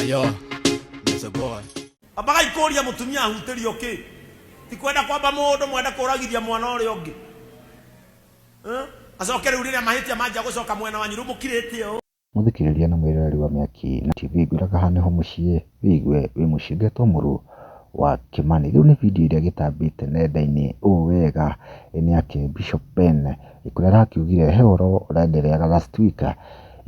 Yo, it's a boy. Ambagai kũria mũtumia ahutĩrio kĩ? Ti kwenda kwamba mũndũ mwende kũragithia mwana ũrĩa ũngĩ. Eh? Acoke rĩu rĩrĩa mahĩtia manjia gũcoka mwena wanyu rĩu mũkirĩte ũũ. Mũthikĩrĩria na mwĩroreri wa Mĩaki na TV ngwĩraga haha nĩho mũciĩ wĩigue wĩ mũciĩ ngetwo mũrũ wa Kĩmani. Rĩu nĩ video ĩrĩa ĩgĩtambĩte nenda-inĩ ũũ wega nĩ yake Bishop Ben kũrĩa arakiugire he ũhoro ũrendereaga last week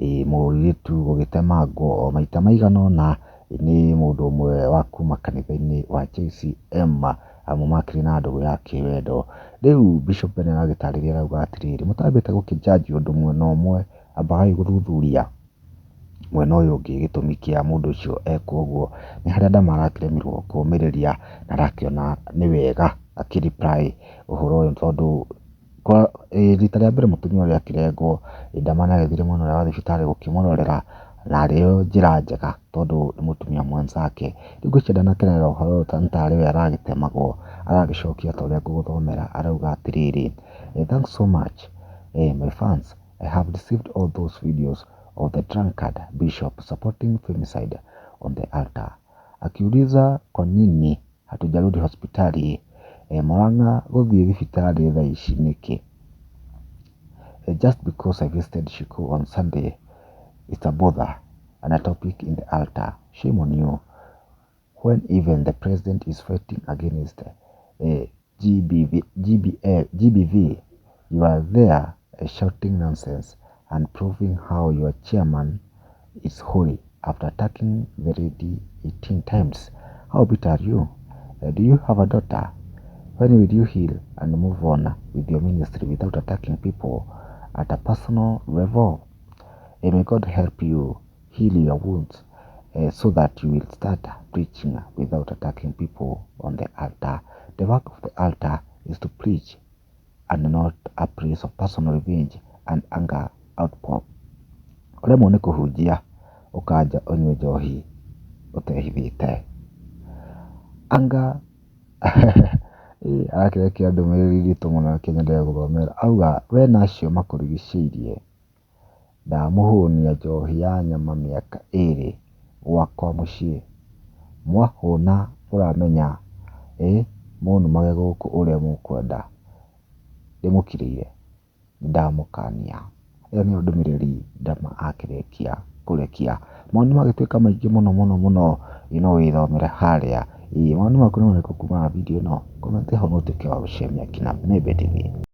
mũirĩtu gũgĩtemangwo maita maigana ũna nĩ mũndũ ũmwe wa kuma kanitha-inĩ wa JCM amu makĩrĩ na ndũgũ ya kĩwendo. Rĩu Bishop Ben aragĩtarĩria arauga atĩrĩrĩ, mũtambĩte gũkĩ judge ũndũ mwena ũmwe ambagai gũthuthuria mwena ũyũ ũngĩ gĩtũmi kĩa mũndũ ũcio ekwo ũguo. Nĩ harĩa Dama arakĩremirwo kũmĩrĩria na arakĩona nĩ wega akĩ reply ũhoro ũyũ tondũ rita rĩa mbere mũtumia ũrĩa akĩrengwo Dama nĩ agĩthire mwena ũrĩa wa thibitarĩ gũkĩmũrorera na arĩyo njĩra njega tondũ nĩ mũtumia mwenzake. Rĩu ngwĩciria ndanakenerera ũhoro ũyũ nĩ tarĩ we aragĩtemagwo aragĩcokia ta ũrĩa ngũgũthomera arauga atĩrĩrĩ, thanks so much my fans. I have received all those videos of the drunkard bishop supporting femicide on the altar. Akiuliza kwa nini hatujarudi hospitali Murang'a gũthiĩ thibitarĩ thaa ici nĩkĩ? Just because I visited Shiku on Sunday it's a bother and a topic in the altar. Shame on you. When even the president is fighting against GBV, GBL, GBV, you are there shouting nonsense and proving how your chairman is holy after attacking the lady 18 times. How bitter are you? Do you have a daughter? When will you heal and move on with your ministry without attacking people at a personal level? May God help you heal your wounds so that you will start preaching without attacking people on the altar. The work of the altar is to preach and not a place of personal revenge and anger outpour. Ũremwo nĩ kũhunjia ũkanja ũnyue njohi ũtehithĩte. Anga arakĩrekia ndũmĩrĩri nditũ mũno reke nyende gũthomera. Auga we na acio makũrigicĩirie ndamũhũnia njohi ya nyama mĩaka ĩrĩ gwakwa mũciĩ. Mwahũna mũramenya mũnumage gũkũ ũrĩa mũkwenda ndĩmũkirĩire nĩndamũkania. Ĩyo nĩyo ndũmĩrĩri Dama akĩrĩkia kũrekia. Mawoni magĩtuĩka maingĩ mũno mũno mũno, no wĩthomere harĩa. Mawoni maku nĩ marĩkũ kumana na video ĩno? Comment ho na ũtuĩke wa gũshare Mĩaki na Membe TV.